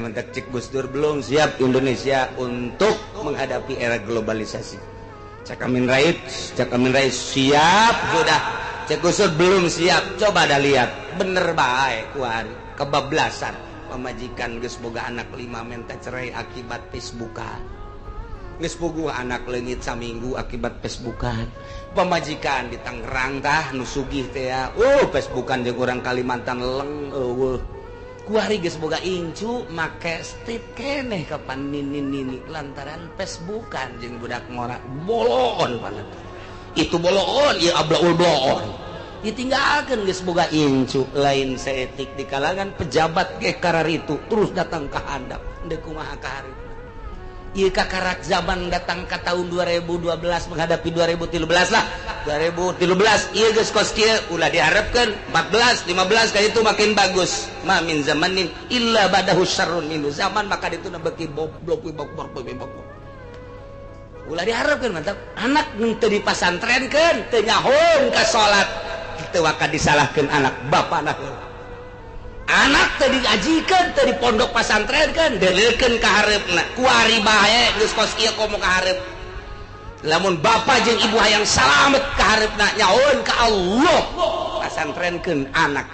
Mentak cek Gus Dur, belum siap Indonesia untuk menghadapi era globalisasi. Cak Amin Rais, cak Amin Rais siap sudah. Cek Gus Dur belum siap. Coba dah lihat, bener baik kuari kebablasan. Pamajikan geus boga anak lima, minta cerai akibat Facebookan. Geus puguh anak leungit saminggu akibat Facebookan. Pamajikan di Tangerang tah nu sugih teh ya. Facebookan jeung urang Kalimantan leng eueuh. Kuari geus boga incu, make stip keneh kapan nini nini lantaran Facebookan jeung budak ngora boloon banget. Itu boloon ieu ablaul bloon. Ditinggalkeun geus boga incu, lain saeutik di kalangan pejabat ge kararitu terus datang ka handap deuk kumaha ka hareup. Ieu kakarak zaman datang ke tahun 2012 menghadapi 2013 lah. 2013 ieu geus kos kieu, ulah diharapkeun 14 15 kayak itu makin bagus. Ma min zamanin illa badahu syarrun minhu. Zaman maka itu beuki goblok goblok goblok. Ulah diharapkeun, mantap. Anak nu teu dipasantrenkeun, teu nyahoon ka salat, teu waka disalahkeun anak, bapana heula. Anak teu diajikeun, teu di pondok pasantrenkeun, deuleukeun ka hareupna. Kuari bae geus kos kieu, komo ka hareup. Lamun bapak jeung ibu hayang salamet ka hareupna, nyahoon ka Allah, pasantrenkeun anak.